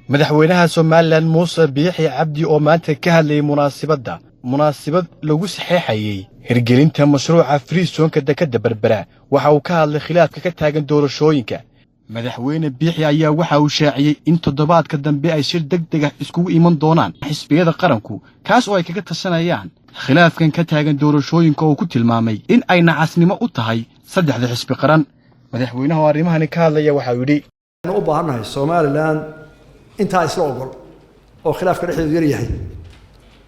Madaxweynaha Somaliland Muuse Biixi Cabdi oo maanta ka hadlayay munaasibad lagu saxeexayey hirgelinta mashruuca free zone-ka dekadda Berbera, waxa uu ka hadlay khilaafka ka taagan doorashooyinka. Madaxweyne Biixi ayaa waxa uu shaaciyey in toddobaadka dambe ay shir deg deg ah iskugu iman doonaan xisbiyada qaranku, kaas oo ay kaga tashanayaan khilaafkan ka taagan doorashooyinka, oo ku tilmaamay in ay nacasnimo u tahay saddexda xisbi qaran. Madaxweynaha oo arrimahani ka hadlaya waxa uu yidhi: U baahannahay Somaliland intaa isla ogol oo khilaafka dhexdeedu yar yahay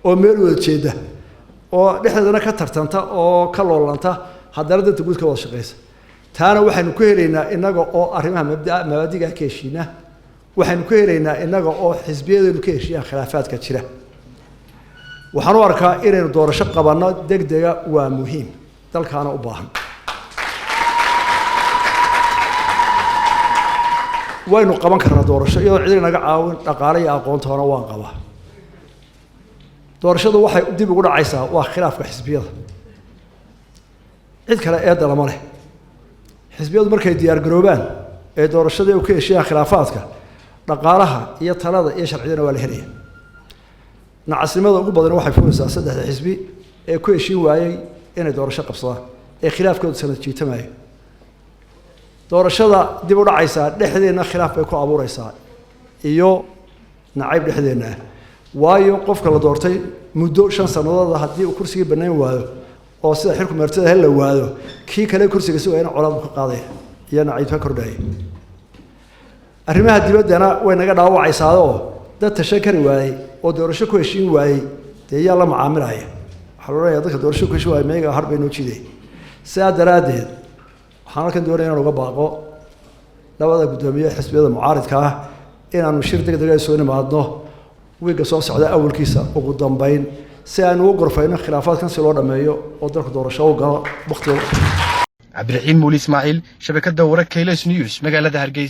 oo meel wada jeeda oo dhexdeedana ka tartanta oo ka loolanta, haddana danta guud ka wada shaqeysa. Taana waxaynu ku helaynaa innaga oo arrimaha mabdaa mabaadiga ka heshiina. Waxaynu ku helaynaa innaga oo xisbiyadeenu ka heshiiyaan khilaafaadka jira. Waxaan u arkaa inaynu doorasho qabanno deg dega waa muhiim, dalkaana u baahan. Waynu qaban karnaa doorasho iyadoo cid naga caawin, dhaqaale iyo aqoontoona waan qabaa. Doorashadu waxay dib ugu dhacaysaa waa khilaafka xisbiyada, cid kale eedda lama leh. Xisbiyadu markay diyaar garoobaan ee doorashadii u ka heshiiyaan khilaafaadka, dhaqaalaha iyo talada iyo sharciyadana waa la helaya. Nacasnimada ugu badan waxay furaysaa saddexda xisbi ee ku heshiin waayey inay doorasho qabsadaan ee khilaafkoodu sanad jiitamayo. Doorashada dib u dhacaysaa dhexdeenna khilaaf bay ku abuureysaa iyo nacayb dhexdeenna ah, waayo qofka la doortay muddo 5 sanadooda haddii uu kursigii banayn waayo oo sida xilku martida hel la waayo, kii kale kursiga sugayana colaad buu ka qaadaya iyo nacayb ka kordhaya. Arrimaha dibaddana way naga dhaawacaysaadoo dad tashan kari waayey oo doorasho ku heshiin waayey dee yaa la macaamilaya? Waxaa la odhanaya dadka doorasho ku heshiin waayey meyaga har bay noo jiiday. Sidaa daraaddeed waxaan halkan doonaya inaan uga baaqo labada guddoomiye xisbiyada mucaaridka ah inaanu shir deg dega soo nimaadno wiigga soo socda awalkiisa ugu dambeyn, si aanu u gorfayno khilaafaadkan si loo dhammeeyo oo dalku doorasho u galo waqtiga. Cabdiraxiin Muuli Ismaaciil, shabakadda wararka Ilays News, magaalada Hargeysa.